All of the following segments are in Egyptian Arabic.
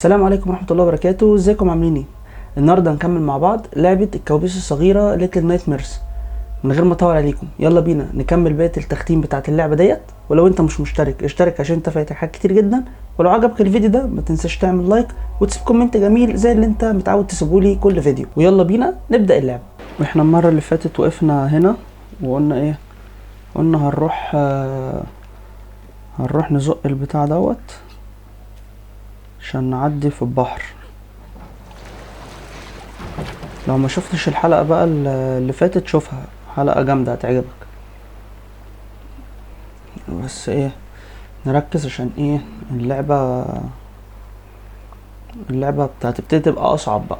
السلام عليكم ورحمة الله وبركاته. ازيكم عاملين ايه؟ النهارده هنكمل مع بعض لعبة الكوابيس الصغيرة Little Nightmares. من غير ما اطول عليكم يلا بينا نكمل بقية التختيم بتاعة اللعبة ديت. ولو انت مش مشترك اشترك عشان انت فايتك حاجات كتير جدا. ولو عجبك الفيديو ده ما تنساش تعمل like وتسيب comment جميل زي اللي انت متعود تسيبهولي كل فيديو. ويلا بينا نبدأ اللعبة. واحنا المرة اللي فاتت وقفنا هنا وقلنا ايه؟ قلنا هنروح نزق البتاع دوت عشان نعدي في البحر. لو ما شفتش الحلقة بقى اللي فاتت شوفها، حلقة جامدة هتعجبك. بس ايه نركز عشان ايه اللعبة بتاعت تبتدي تبقى اصعب بقى.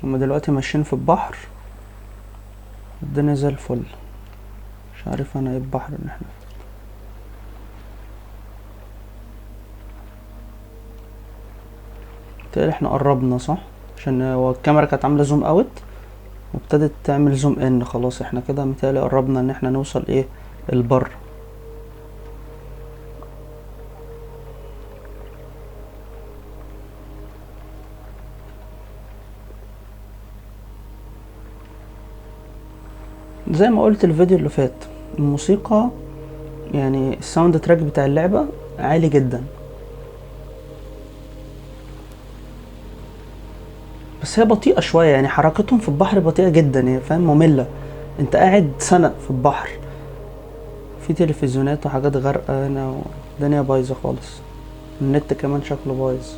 هما دلوقتي ماشيين في البحر، الدنيا زي الفل. مش عارف انا ايه البحر اللي احنا فيه. تقريبا احنا قربنا صح؟ عشان هو الكاميرا كانت عامله zoom out وابتدت تعمل zoom in. خلاص احنا كده متهيألي قربنا ان احنا نوصل ايه البر. زي ما قلت الفيديو اللي فات الموسيقى يعني ال soundtrack بتاع اللعبة عالي جدا، بس هي بطيئة شوية. يعني حركتهم في البحر بطيئة جدا، يعني فاهم، مملة. انت قاعد سنة في البحر، في تلفزيونات وحاجات غارقة هنا والدنيا بايظة خالص. النت كمان شكله بايظ.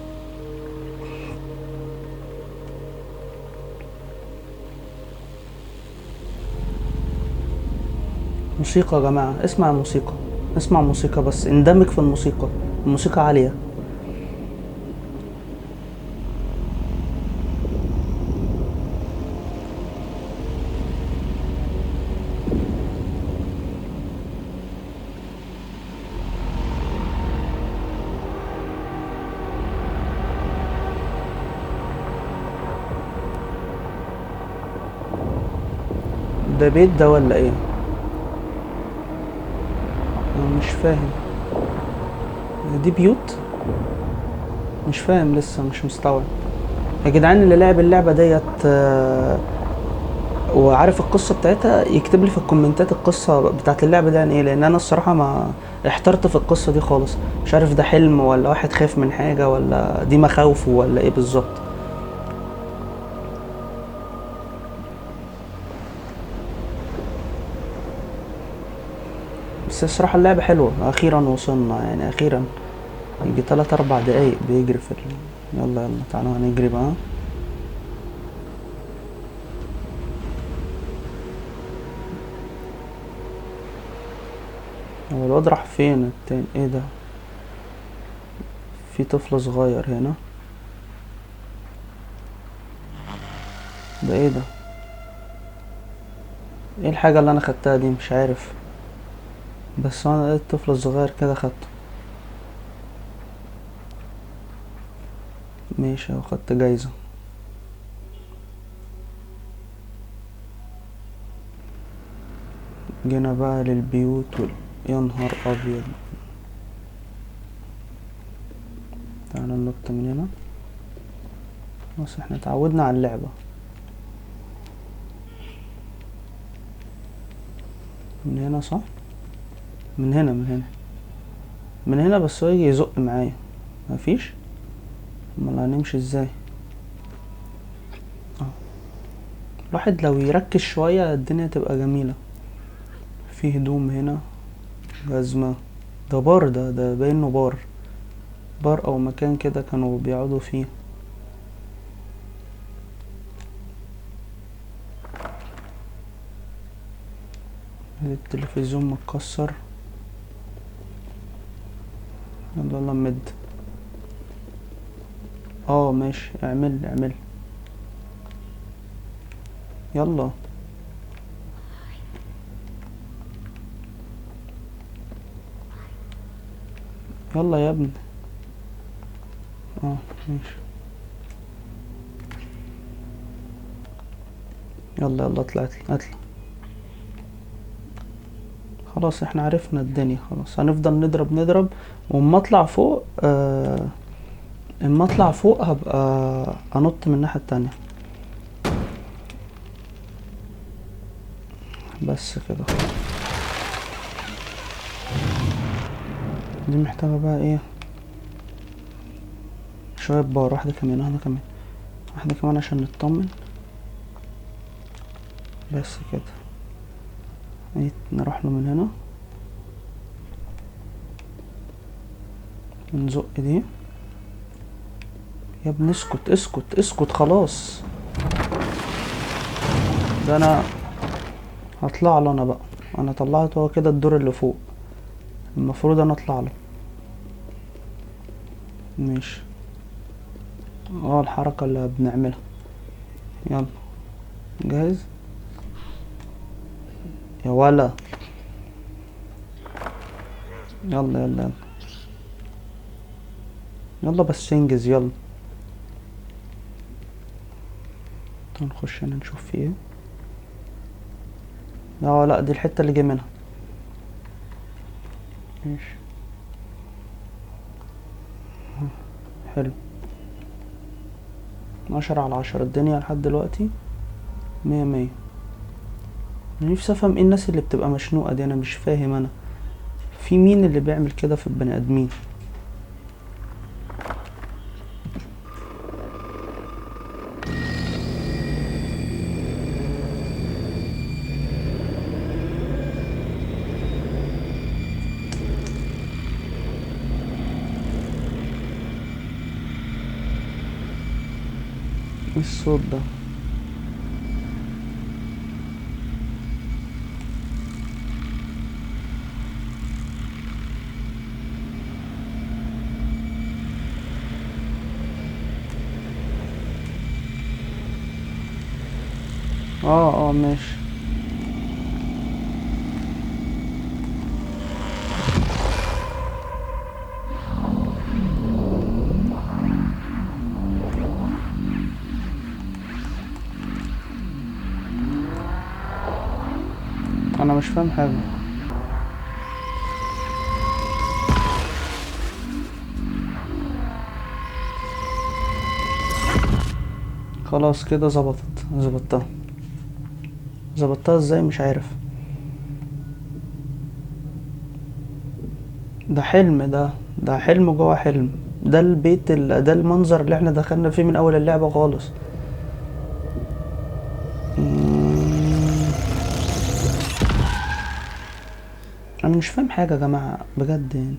موسيقى يا جماعة، اسمع الموسيقى، اسمع موسيقى بس، اندمج في الموسيقى، الموسيقى عالية. ده بيت ده ولا ايه؟ انا مش فاهم، دي بيوت؟ مش فاهم لسه، مش مستوعب يا جدعان. اللي لعب اللعبة ديت وعارف القصة بتاعتها يكتب لي في الكومنتات القصة بتاعت اللعبة دي يعني ايه، لان انا الصراحة ما احترت في القصة دي خالص. مش عارف ده حلم ولا واحد خايف من حاجة ولا دي مخاوفه ولا ايه بالظبط. بس الصراحة اللعبة حلوة. أخيرا وصلنا، يعني أخيرا. يجي 3-4 دقايق بيجري في يلا يلا تعالوا هنجري بقى. هو الواد راح فين التاني؟ ايه ده؟ في طفل صغير هنا. ده ايه ده؟ ايه الحاجة اللي انا خدتها دي؟ مش عارف، بس انا لقيت الطفل الصغير كده خدته. ماشي، اهو خدت جايزة. جينا بقى للبيوت يا نهار ابيض. تعالى ننط من هنا. بس احنا اتعودنا على اللعبة. من هنا صح؟ من هنا، من هنا، من هنا. بس هو يجي يزق معايا، مفيش. امال هنمشي ازاي؟ الواحد لو يركز شوية الدنيا تبقى جميلة. في هدوم هنا، جزمة. ده بار، ده باين انه بار، بار او مكان كده كانوا بيقعدوا فيه. التلفزيون متكسر. يلا يلا مد. ماشي، اعمل اعمل يلا. يلا يا ابني. ماشي. يلا يلا اطلع اطلع اطلع. خلاص احنا عرفنا الدنيا، خلاص هنفضل نضرب نضرب، واما اطلع فوق اما اطلع فوق هبقى انط من الناحية التانية. بس كده. دي محتاجة بقى ايه؟ شوية power، واحدة كمان، واحدة كمان، واحدة كمان عشان نطمن. بس كده. ايه، نروح له من هنا، نزق دي. يا ابني اسكت اسكت اسكت خلاص، ده انا هطلع له انا بقى. انا طلعته هو كده الدور اللي فوق، المفروض انا اطلع له. ماشي. الحركة اللي بنعملها. يلا جاهز يا ولا؟ يلا يلا يلا يلا بس انجز. يلا تعال نخش هنا نشوف في ايه. لا دي الحتة اللي جه منها. ماشي حلو. 10 على 10 الدنيا لحد دلوقتي 100 100. انا نفسي افهم ايه الناس اللي بتبقى مشنوقة دي، انا مش فاهم انا في مين اللي بيعمل كده في البني ادمين. ايه الصوت ده؟ ماشي. انا مش فاهم حاجة. خلاص كده ظبطت. ظبطتها. ظبطتها ازاي مش عارف. ده حلم، ده حلم جوه حلم. ده البيت ده المنظر اللي احنا دخلنا فيه من اول اللعبة خالص. انا مش فاهم حاجة يا جماعة بجد يعني.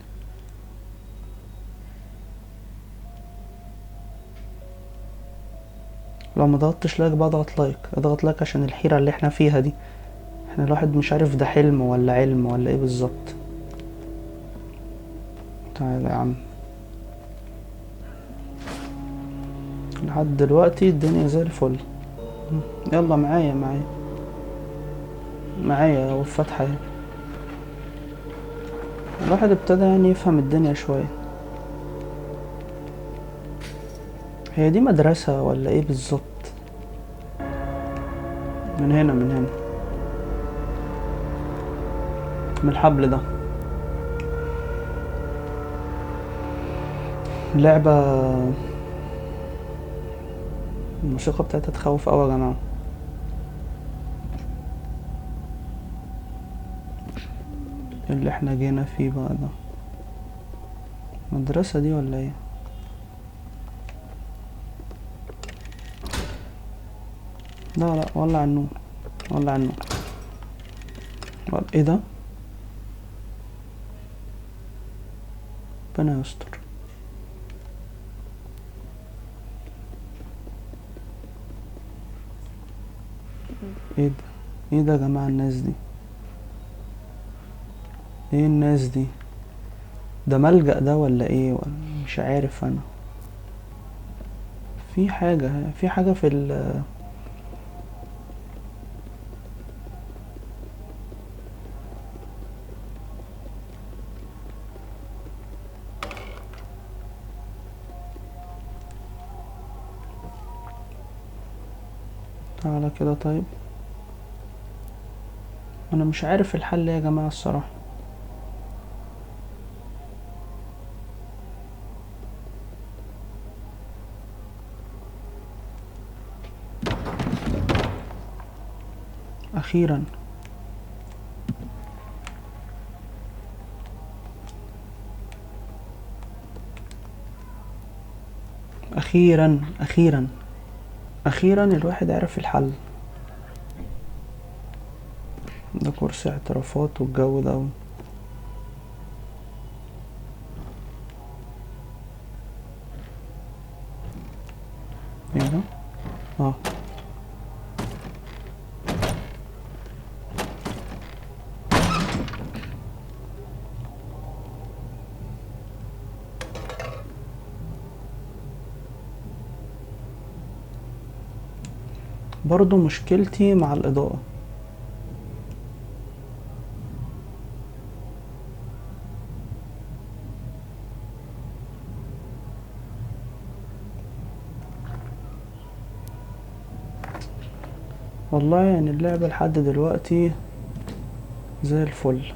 لو ما ضغطتش like بقى اضغط like، اضغط like عشان الحيرة اللي احنا فيها دي. احنا الواحد مش عارف ده حلم ولا علم ولا ايه بالظبط. تعالى يا عم، لحد دلوقتي الدنيا زي الفل. يلا معايا معايا معايا والفتحة اهي. الواحد ابتدى يعني يفهم الدنيا شوية. هي دي مدرسة ولا ايه بالظبط؟ من هنا، من هنا، من الحبل ده. لعبة الموسيقى بتاعتها تخوف اوي يا جماعة. اللي احنا جينا فيه بقى ده مدرسة دي ولا ايه؟ لا لا، ولع النور، ولع النور. ايه ده؟ ربنا يستر. ايه ده؟ ايه ده يا جماعة؟ الناس دي ايه؟ الناس دي ده ملجأ ده ولا ايه؟ ولا مش عارف انا. في حاجة، في حاجة في ال تعالى كده. طيب انا مش عارف الحل يا جماعة الصراحة. اخيرا. اخيرا اخيرا اخيرا الواحد عرف الحل. ده كرسي اعترافات والجو ده. ايه ده؟ برضو مشكلتي مع الإضاءة. والله يعني اللعبة لحد دلوقتي زي الفل،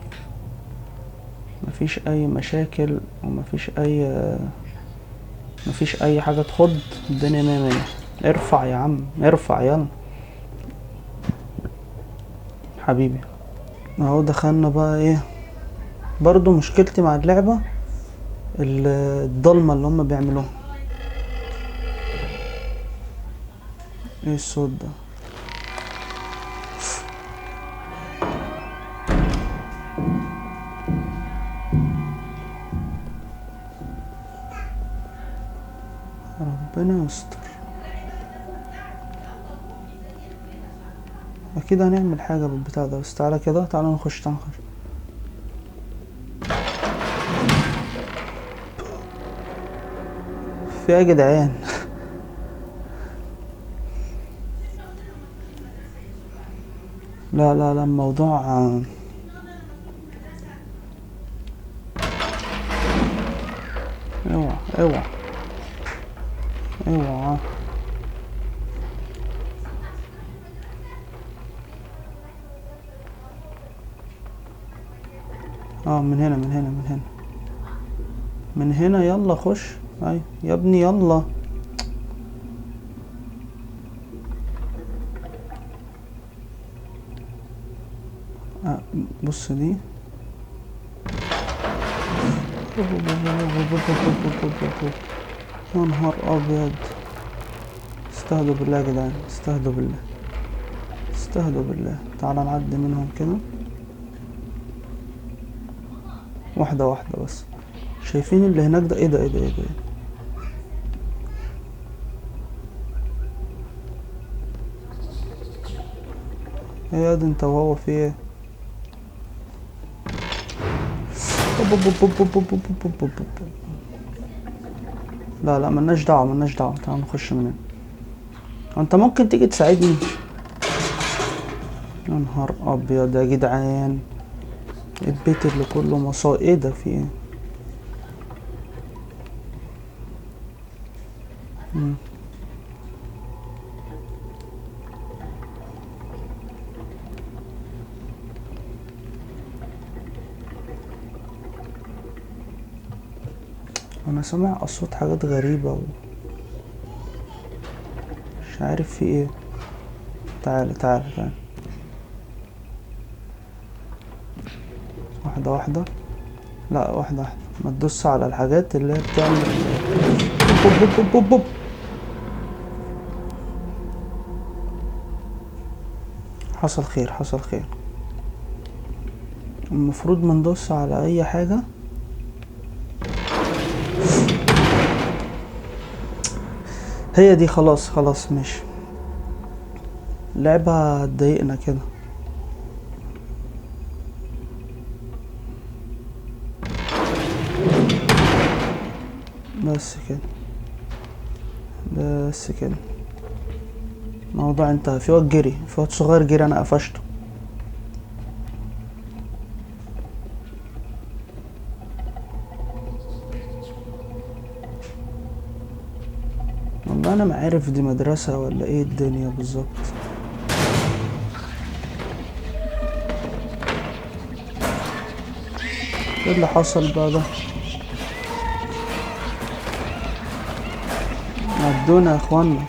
مفيش أي مشاكل ومفيش أي حاجة تخض. الدنيا مية مية. ارفع يا عم، ارفع يلا حبيبي. اهو دخلنا بقى. ايه برضو مشكلتي مع اللعبة؟ الضلمة اللي هم بيعملوها. ايه الصوت ده؟ ربنا يستر. اكيد هنعمل حاجة بالبتاع ده، بس تعالى كده، تعالى نخش، تعالى نخش. في ايه يا جدعان؟ لا لا لا، الموضوع اوعى اوعى اوعى. من هنا من هنا من هنا من هنا. يلا خش. ايوه يا ابني يلا. بص دي. يا نهار ابيض. استهدوا بالله يا جدعان، استهدوا بالله، استهدوا بالله. تعالى نعدي منهم كده واحدة واحدة بس. شايفين اللي هناك ده؟ ايه ده ايه ده ايه ده؟ ايه يا ده انت وهو في ايه؟ لا لا ملناش دعوة، ملناش دعوة. تعال نخش من هنا. انت ممكن تيجي تساعدني؟ يا نهار ابيض يا جدعان، البيت اللي كله مصائب. ايه ده في ايه؟ انا سامع اصوات حاجات غريبة مش عارف في ايه. تعالى تعالى تعالى، واحدة واحدة. لا واحدة واحدة، ما تدوس على الحاجات اللي هي بتعمل بوب بوب بوب بوب. حصل خير حصل خير. المفروض ما ندوس على اي حاجة. هي دي خلاص خلاص ماشي. لعبة اتضايقنا كده. بس كده بس كده الموضوع انتهى. في واد جري، في واد صغير جري، انا قفشته. والله انا ما عارف دي مدرسة ولا ايه الدنيا بالظبط. ايه اللي حصل بقى ده؟ عدونا يا اخوانا.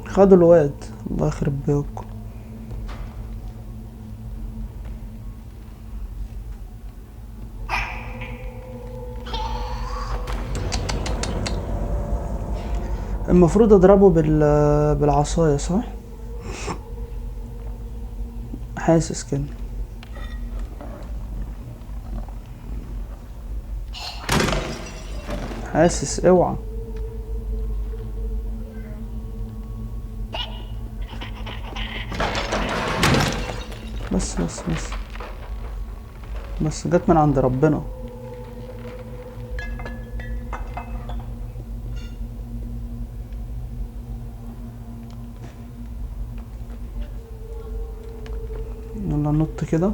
خدوا الواد، الله يخرب بيوتكم. المفروض اضربه بالعصاية صح؟ حاسس كده. حاسس اوعى. بس بس بس بس جت من عند ربنا. يلا نط كده.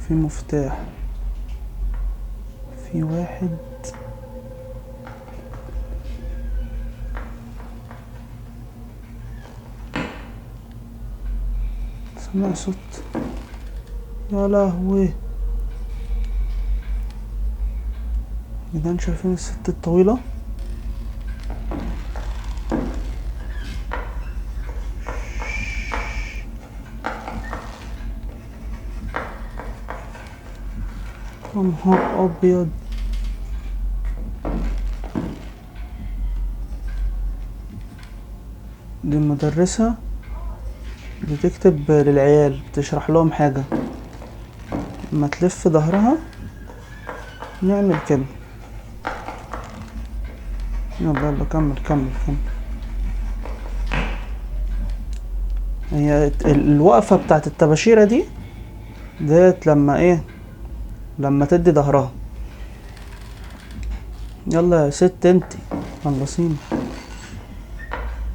في مفتاح، في واحد. سمع صوت. يا لهوي جدعان، شايفين الست الطويلة؟ يا نهار ابيض. دي المدرسة بتكتب للعيال، بتشرح لهم حاجة. لما تلف ظهرها نعمل كده. يلا يلا كمل كمل كمل. هي الوقفة بتاعت الطباشيرة دي ديت لما ايه، لما تدي ظهرها. يلا يا ست انتي خلصيني.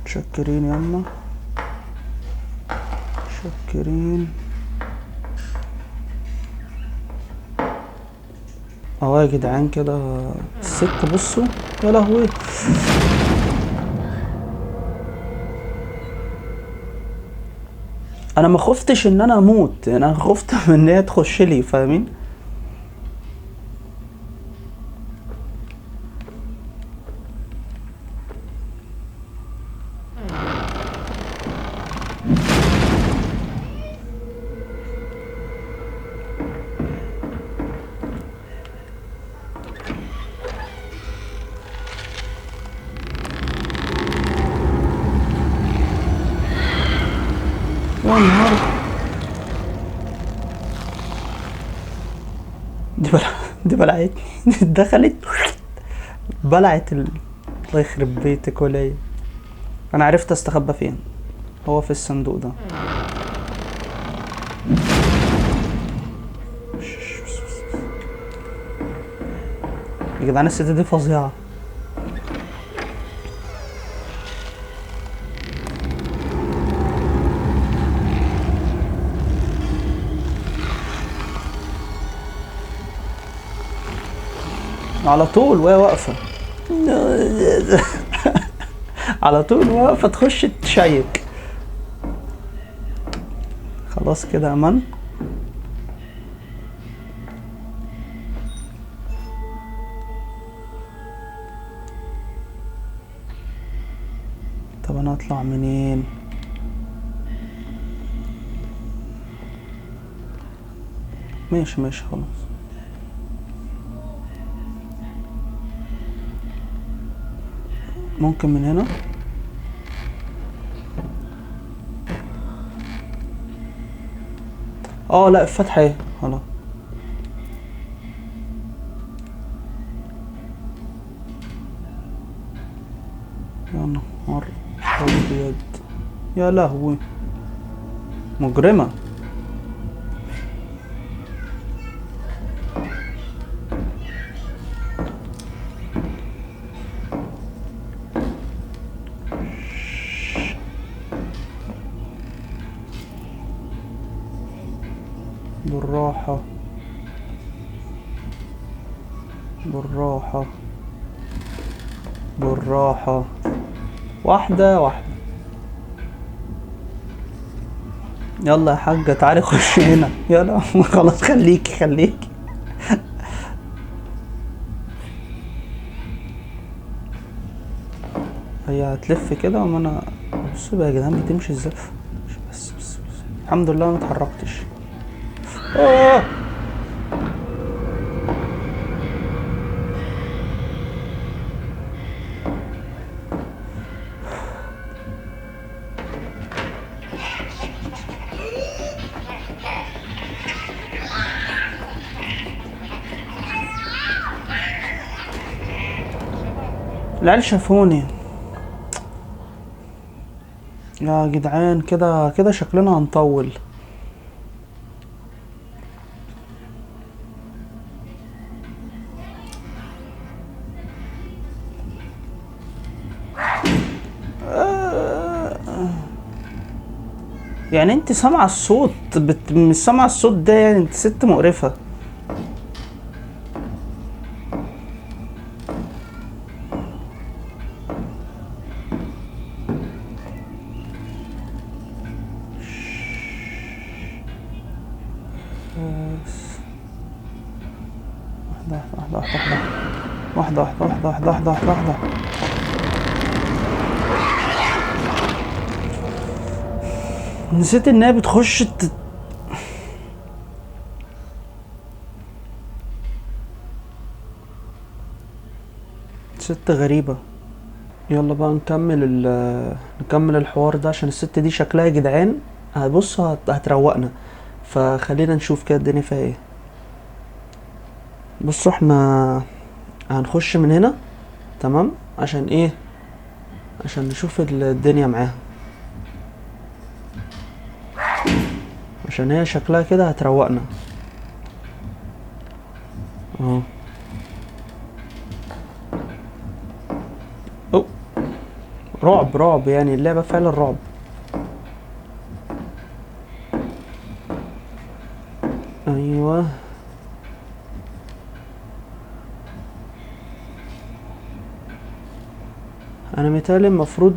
متشكرين يلا، متشكرين. اهو يا جدعان كده الست، بصوا يا لهوي. انا ما خفتش ان انا اموت، انا خفت من ان هي تخش لي، فاهمين؟ يا نهار دي بلعتني. دخلت بلعت الله يخرب بيتك ولا. انا عرفت استخبى فين، هو في الصندوق ده. يا جدعان الست دي فظيعة. على طول وهي واقفة. على طول واقفة تخش تشيك. خلاص كده امان. طب انا اطلع منين؟ ماشي ماشي خلاص. ممكن من هنا. اه لا الفتحة اهي خلاص. يا نهار ابيض يا لهوي، مجرمة. بالراحة بالراحة بالراحة. واحدة واحدة. يلا يا حاجة تعالي خش هنا، يلا خلاص خليكي خليكي. هي هتلف كده وما انا بصوا بقى يا جدعان بتمشي ازاي. بس بس بس الحمد لله ما اتحركتش. العيال شافوني يا جدعان، كده كده شكلنا هنطول. يعني انت سامعه الصوت مش سامعه الصوت ده، يعني انت ست مقرفة. واحدة واحدة واحدة واحدة واحدة واحدة واحدة واحدة. نسيت انها بتخش ست غريبة. يلا بقى نكمل نكمل الحوار ده عشان الست دي شكلها يا جدعان هتبص هتروقنا، فخلينا نشوف كده الدنيا فيها ايه. بصوا احنا هنخش من هنا، تمام؟ عشان ايه؟ عشان نشوف الدنيا معاها، عشان هي شكلها كده هتروقنا. اهو أوه. رعب رعب يعني، اللعبة فعلا رعب. ايوه انا متهيألي المفروض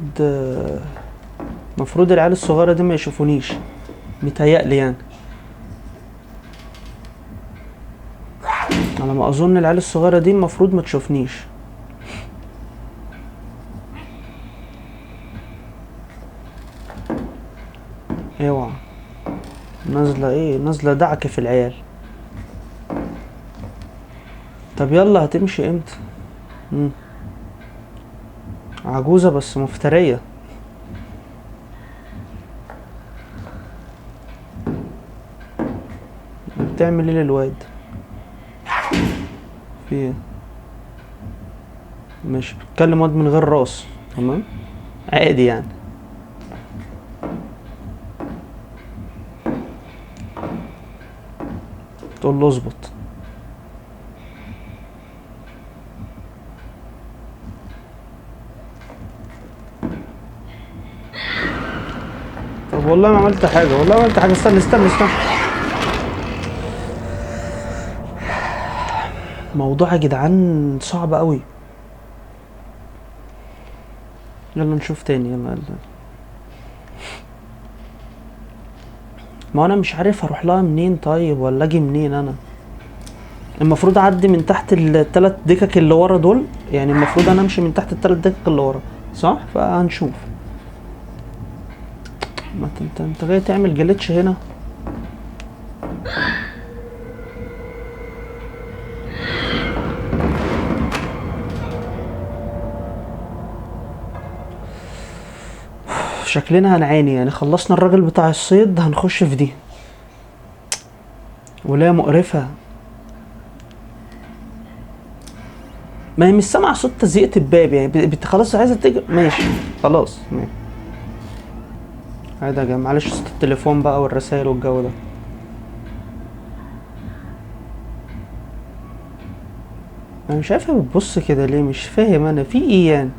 العيال الصغيرة دي ما يشوفونيش، متهيألي يعني، على ما اظن العيال الصغيرة دي المفروض ما تشوفنيش. اوعى نازلة ايه، نازلة دعك في العيال. طب يلا هتمشي امتى؟ عجوزة بس مفترية. بتعمل ايه للواد؟ في ايه؟ ماشي بتكلم واد من غير راس، تمام عادي يعني. تقول له اظبط. طب والله ما عملت حاجة، والله ما عملت حاجة، استنى استنى استنى. موضوع يا جدعان صعب قوي. يلا نشوف تاني، يلا يلا. ما انا مش عارف اروح لها منين طيب، ولا اجي منين. انا المفروض اعدي من تحت التلات دكك اللي ورا دول، يعني المفروض انا امشي من تحت التلات دكك اللي ورا، صح؟ فهنشوف. ما انت جاي تعمل جليتش هنا. شكلنا هنعاني يعني. خلصنا الراجل بتاع الصيد، هنخش في دي ولا مقرفة. ما هي مش سامعة صوت تزييقة الباب يعني، خلاص عايزة تجري. ماشي خلاص ماشي. عادي يا جماعة، معلش صوت التليفون بقى والرسائل والجو ده. انا مش عارفة بتبص كده ليه، مش فاهم انا في ايه يعني.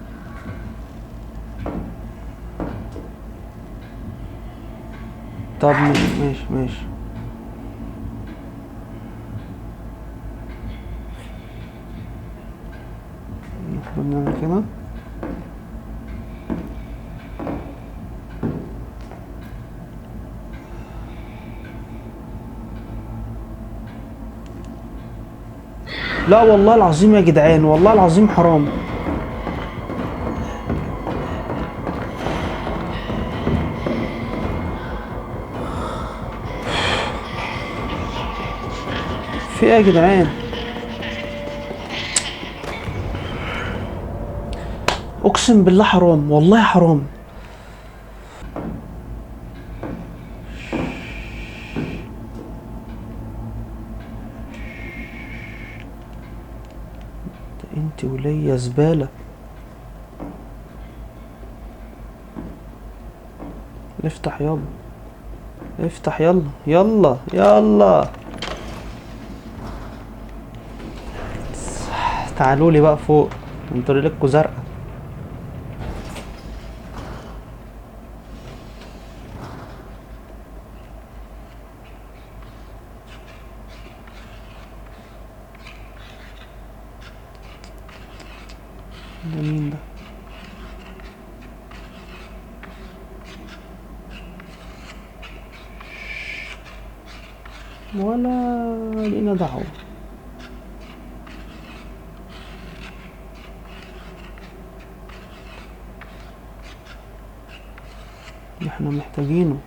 طب ماشي ماشي ماشي. المفروض نعمل كده. لا والله العظيم يا جدعان، والله العظيم حرام. في ايه يا جدعان؟ اقسم بالله حرام، والله حرام. انت وليا زبالة. افتح يلا، افتح يلا يلا يلا. تعالوا لي بقى فوق، انتوا رجلكوا زرقاء. ده مين ده؟ ولا لينا دعوة. احنا محتاجينه.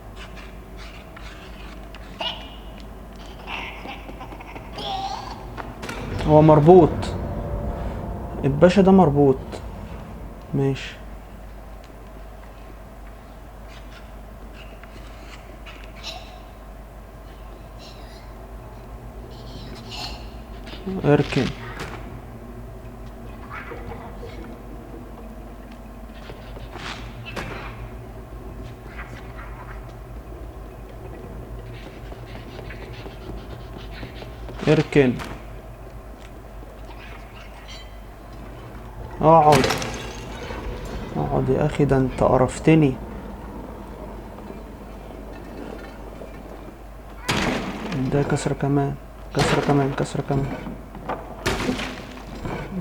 هو مربوط، الباشا ده مربوط. ماشي. اركن. اركن. اقعد اقعد يا اخي، ده انت قرفتني. ده كسرة كمان، كسرة كمان، كسرة كمان.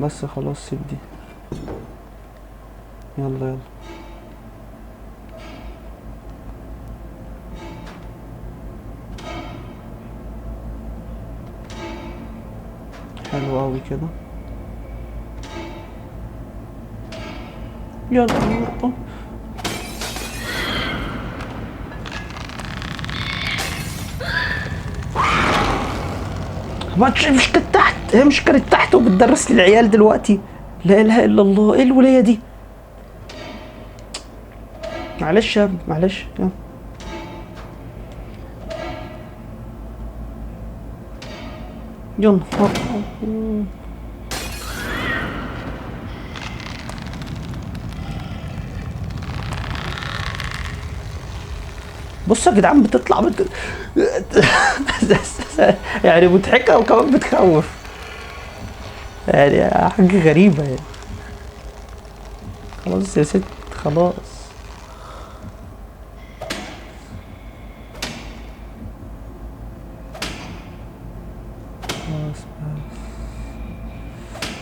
بس خلاص سيب دي. يلا يلا. حلو قوي كده. يلا. ما مش كانت تحت، هي مش كانت تحت وبتدرس للعيال دلوقتي. لا اله الا الله، ايه الولية دي؟ معلش يا ابني، معلش. يلا يلا. بصوا يا جدعان، بتطلع يعني مضحكة وكمان بتخوف، يعني حاجة غريبة يعني. خلاص يا ست، خلاص. خلاص بس.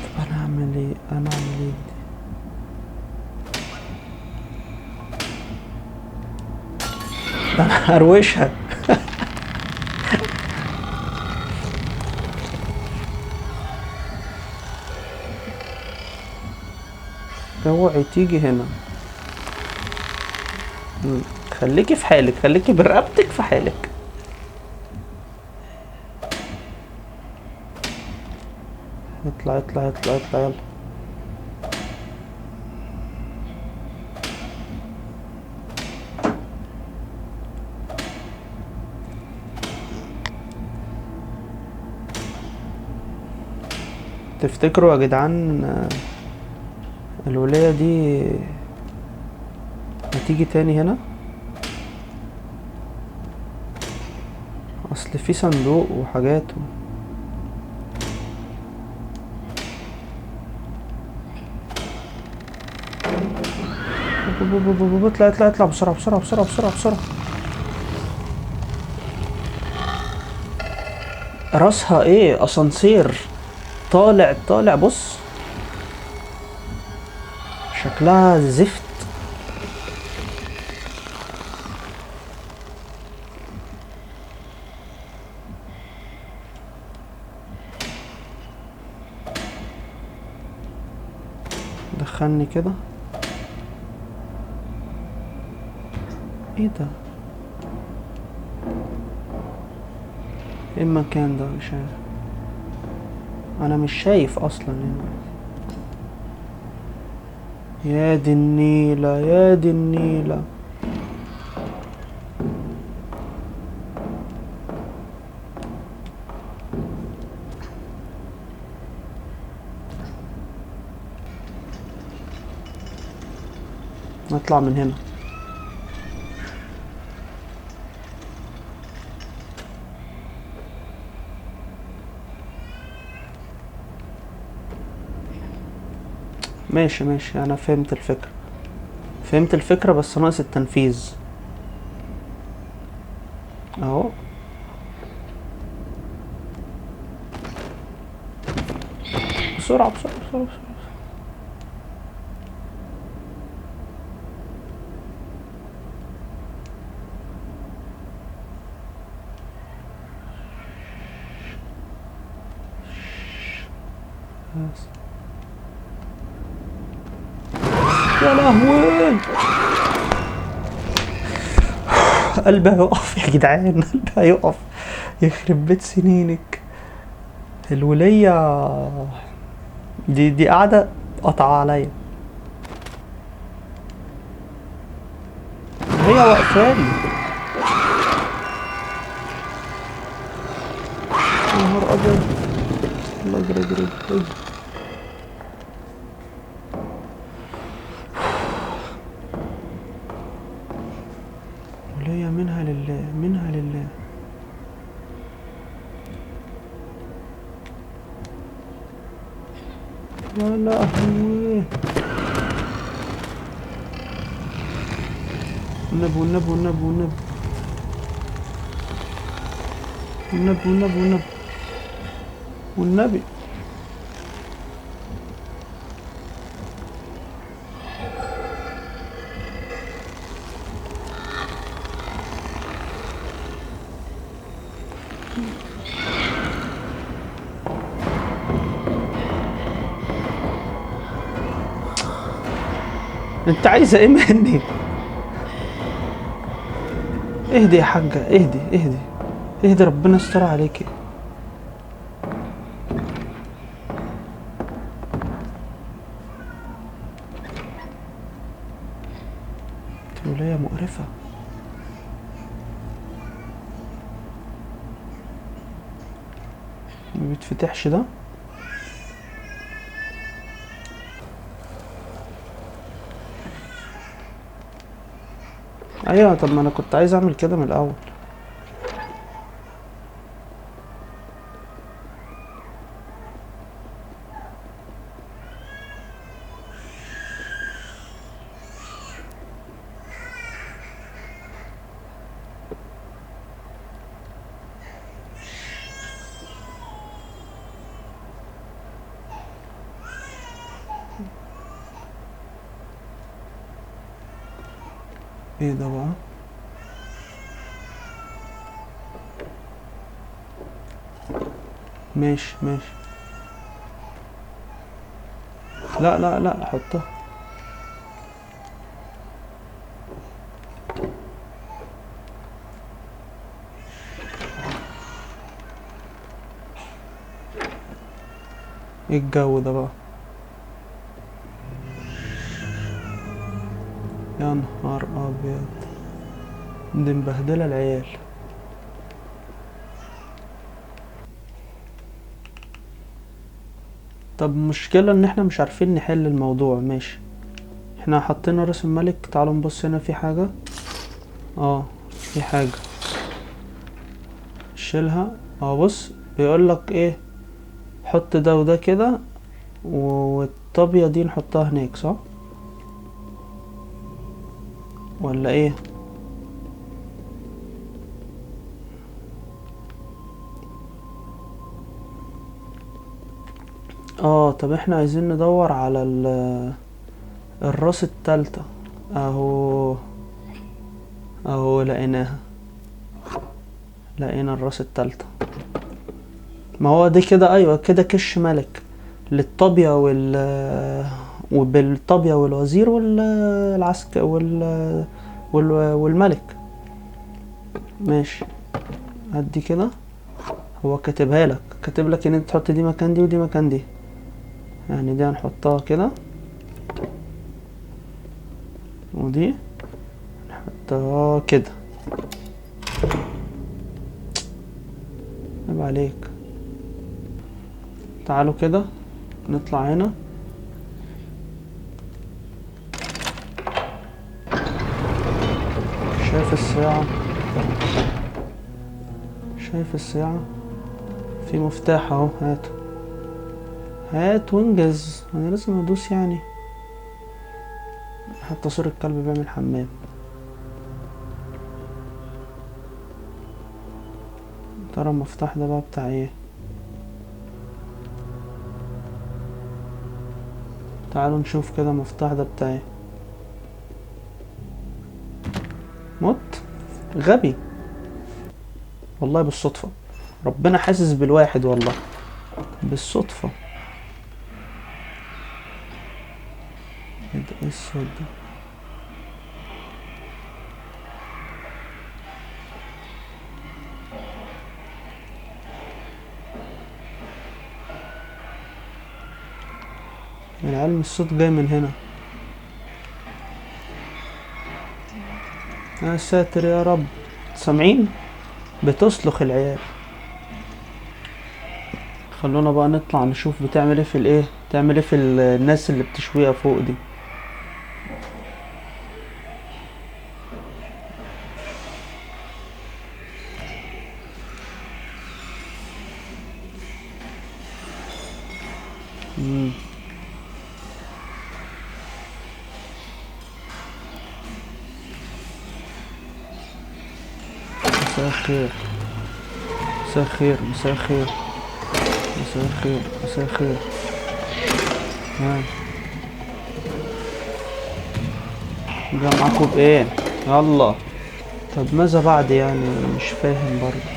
طب انا اعمل ايه؟ انا اعمل ايه؟ ده انا هروشها. اوعي تيجي هنا. خليكي في حالك، خليكي برقبتك في حالك. اطلع اطلع اطلع اطلع يلا. تفتكروا يا جدعان الولاية دي هتيجي تاني هنا؟ اصل في صندوق وحاجات اطلع اطلع اطلع بسرعة بسرعة بسرعة بسرعة بسرعة. راسها ايه؟ اسانسير طالع طالع. بص شكلها زفت. دخلني كده. ايه ده؟ ايه المكان ده؟ مش عارف، انا مش شايف اصلا هنا. يا دي النيلة، يا دي النيلة. نطلع من هنا. ماشي ماشي، انا فهمت الفكرة، فهمت الفكرة، بس ناقص التنفيذ اهو. بسرعة بسرعة بسرعة بسرعة. بس. يا لهوي، قلبي هيقف يا جدعان، قلبي هيقف. يخرب بيت سنينك. الولية دي قاعدة قطع عليا، هي واقفالي. يا نهار ابيض. يلا اجري اجري اجري. ولية منها لله، منها لله. يا لهوي. والنبي والنبي والنبي والنبي والنبي والنبي والنبي والنبي. انت عايزه ايه مني؟ اهدي يا حاجة، اهدي اهدي اهدي، ربنا يستر عليكي. انت ولاية مقرفة. ما بيتفتحش ده. ايوه، طب ما انا كنت عايز اعمل كده من الاول. ايه ده بقى؟ ماشي ماشي. لا لا لا، حطها. ايه الجو ده بقى؟ يا نهار ابيض، دي مبهدله العيال. طب مشكلة ان احنا مش عارفين نحل الموضوع. ماشي، احنا حطينا راس الملك. تعالوا نبص هنا، في حاجة. في حاجة شيلها. بص بيقولك ايه، حط ده وده كده، والطابية دي نحطها هناك، صح ولا ايه؟ طب احنا عايزين ندور على الراس التالتة. اهو اهو، لقيناها، لقينا الراس التالتة. ما هو دي كده، ايوه كده كش ملك للطابية وبالطابية والوزير والعسكر والملك. ماشي، هدي كده. هو كاتبها لك، كاتب لك ان انت تحط دي مكان دي ودي مكان دي، يعني دي هنحطها كده ودي نحطها كده. عيب عليك. تعالوا كده نطلع هنا. شايف الساعة؟ شايف الساعة؟ في مفتاح اهو، هاته هات وانجز. انا لازم ادوس يعني. حتى صور الكلب بيعمل حمام. ترى المفتاح ده بقى بتاع ايه؟ تعالوا نشوف كده المفتاح ده بتاع ايه. مت غبي والله، بالصدفة. ربنا حاسس بالواحد والله، بالصدفة. ايه ده؟ ايه الصوت ده؟ العلم الصوت جاي من هنا. يا ساتر يا رب. سامعين؟ بتصلخ العيال. خلونا بقى نطلع نشوف بتعمل ايه في الايه، بتعمل ايه في الناس اللي بتشويها فوق دي. مساء الخير، مساء الخير، مساء الخير، مساء الخير، مساء الخير. ها جا معاكم بايه؟ يلا. طب ماذا بعد يعني؟ انا مش فاهم برضه.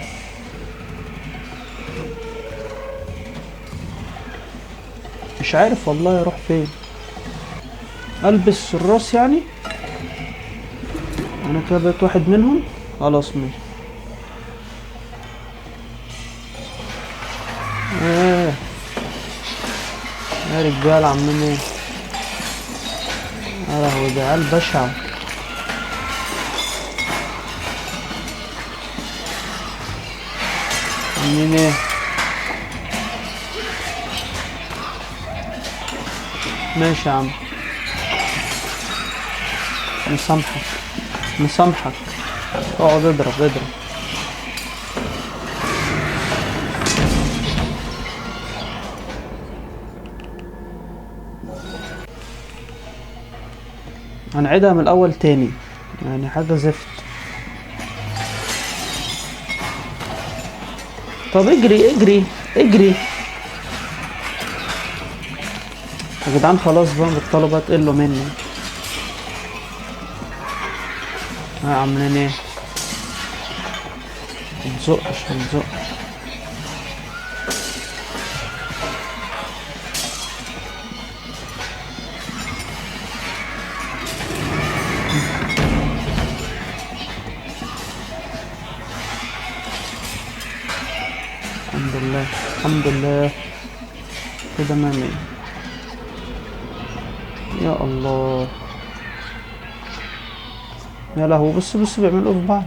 مش عارف والله اروح فين. البس الراس يعني؟ انا كده بقيت واحد منهم خلاص. ماشي. ايه يا رجاله عاملين ايه؟ يا لهوي ده عيال بشعة. عاملين ايه؟ ماشي يا عم، مسامحك مسامحك. اقعد اضرب اضرب. هنعيدها من الاول تاني يعني، حاجة زفت. طب اجري اجري اجري يا جدعان. خلاص بقى بطلوا بقى تقلوا مني. ها عاملين ايه؟ متزقش متزقش. الحمد لله الحمد لله كده مية. يا الله يا لهوي. بص بص بيعملوا في بعض.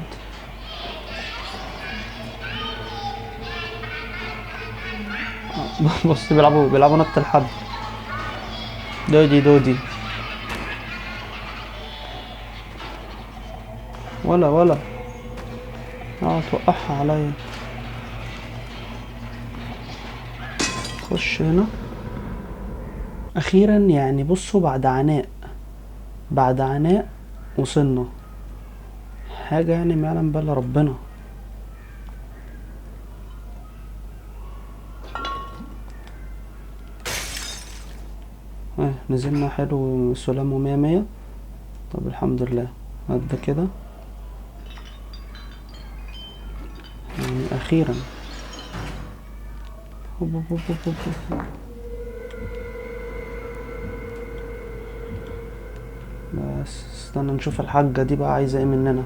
بص بيلعبوا نط الحبل. دودي دودي. ولا توقعها عليا. خش هنا اخيرا يعني. بصوا بعد عناء، بعد عناء وصلنا حاجة يعني ما يعلم بها الا ربنا. نزلنا حلو سلام ومية مية. طب الحمد لله عدى كده يعني اخيرا. هوب هوب هوب هوب هوب. بس استنى نشوف الحاجة دي بقى عايزة ايه مننا.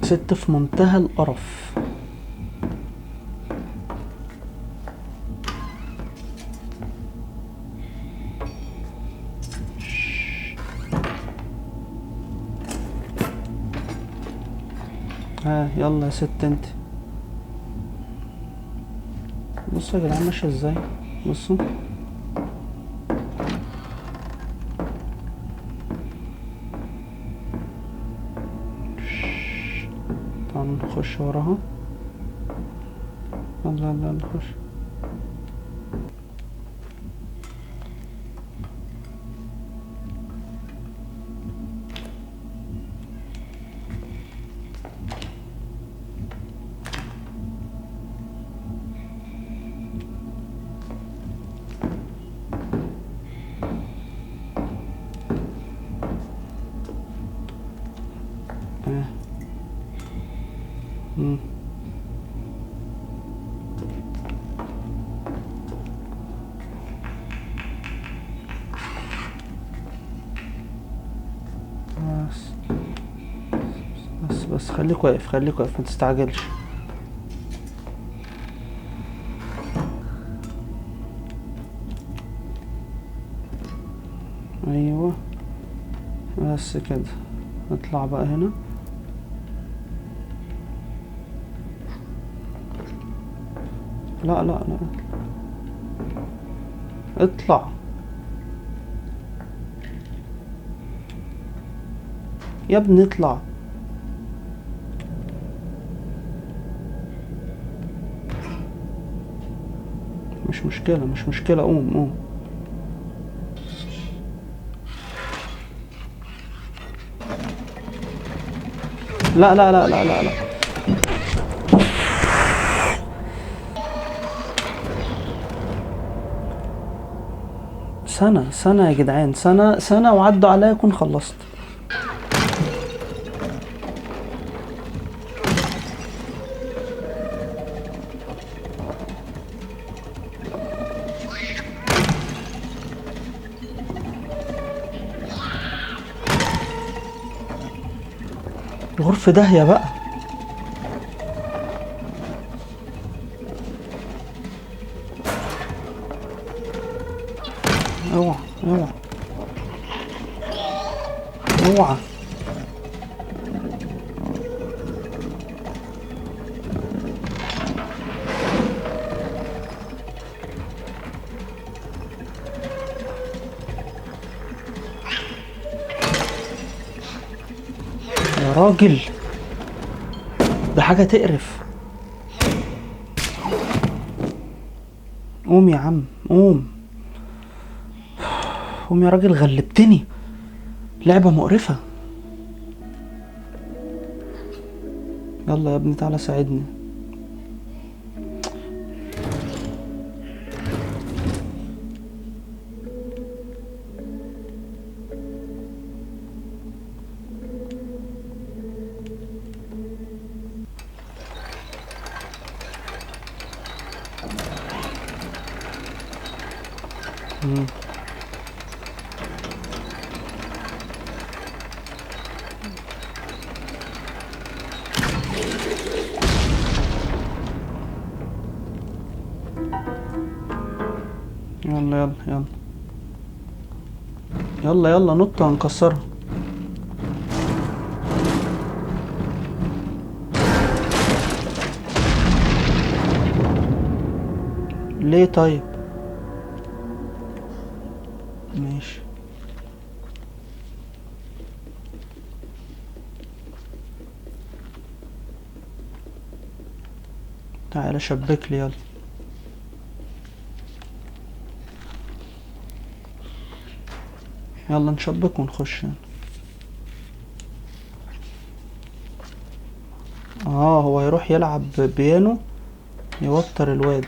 ست في منتهى القرف. ها يلا يا ست انت. بصوا يا جدعان ماشية ازاي، بصوا. تعالوا نخش وراها. يلا يلا نخش. بس بس خليك واقف، خليك واقف، ما تستعجلش. ايوه بس كده. اطلع بقى هنا. لا لا لا اطلع يا ابني، اطلع. مش مشكلة مش مشكلة، قوم قوم. لا لا لا لا لا لا. سنة سنة يا جدعان، سنة سنة وعدوا عليا اكون خلصت. الغرفة داهية بقى. اوعى اوعى اوعى. يا راجل ده حاجة تقرف. قوم يا عم قوم قوم يا راجل، غلبتني. لعبة مقرفة. يلا يا ابني تعالى ساعدني. يلا يلا يلا يلا يلا نط هنكسرها. ليه طيب؟ ماشي. تعالى شبك لي يلا. يلا نشبك ونخش يعني. هو يروح يلعب بيانو يوتر الواد.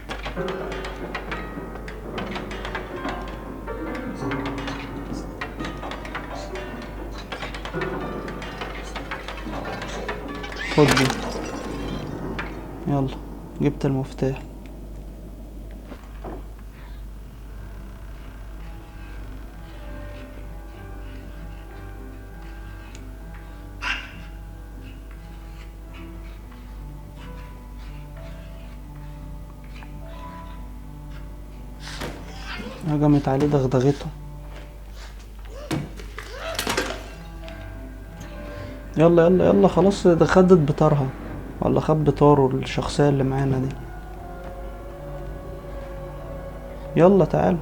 خد دي. يلا جبت المفتاح. هجمت عليه دغدغته. يلا يلا يلا خلاص، ده خدت بطارها ولا خد بطاره الشخصية اللي معانا دي. يلا تعال.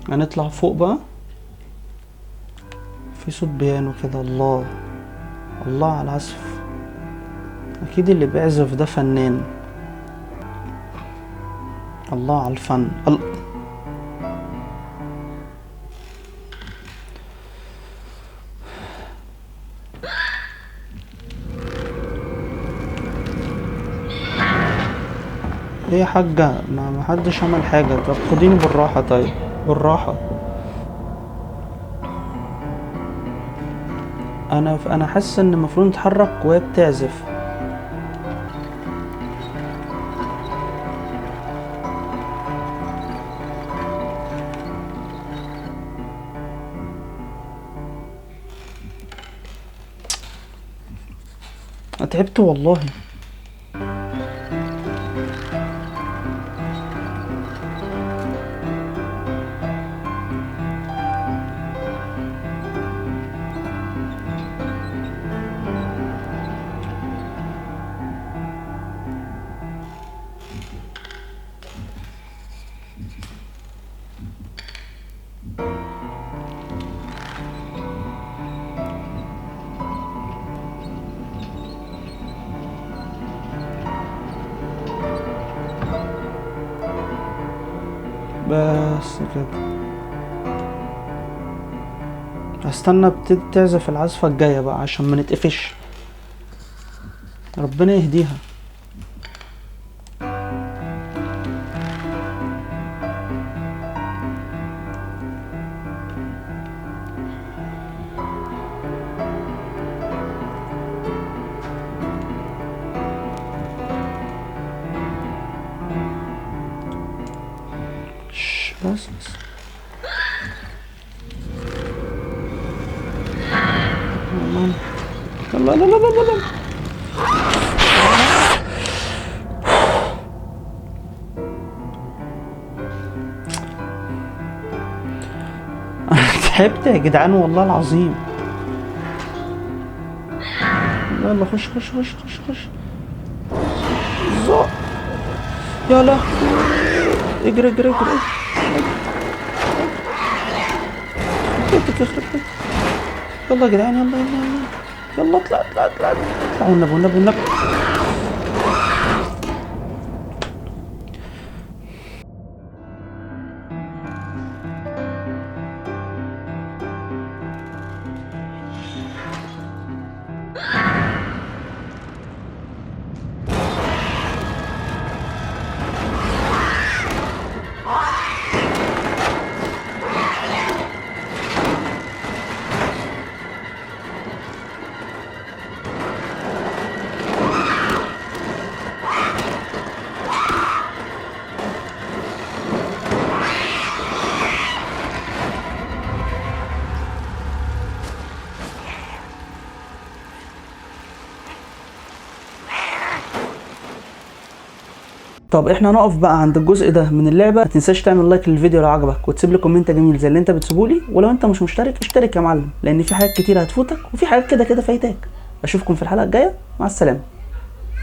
هنطلع فوق بقى. في صوت بيانو كده. الله الله على العزف، اكيد اللي بيعزف ده فنان. الله على الفن. ايه يا حاجة؟ ما حدش عمل حاجة. طب خديني بالراحة. طيب بالراحة. انا حاسس ان المفروض نتحرك وهي بتعزف. تعبت والله. بس كده هستنى بتبتدي تعزف العزفة الجاية بقى عشان ما نتقفش. ربنا يهديها. بس بس لا لا لا لا لا. انا تعبت يا جدعان والله العظيم. يلا خش خش خش خش خش. يا لا اجري اجري اجري. بيتك يخرب بيتك. يلا يا جدعان يلا يلا يلا يلا اطلع اطلع اطلع اطلع والنبي والنبي والنبي. طب احنا نقف بقى عند الجزء ده من اللعبة. ما تنساش تعمل like للفيديو لو عجبك، وتسيب لي comment جميل زي اللي انت بتسيبه لي، ولو انت مش مشترك اشترك يا معلم، لان في حاجات كتير هتفوتك وفي حاجات كده كده فايتاك. اشوفكم في الحلقة الجاية، مع السلامة.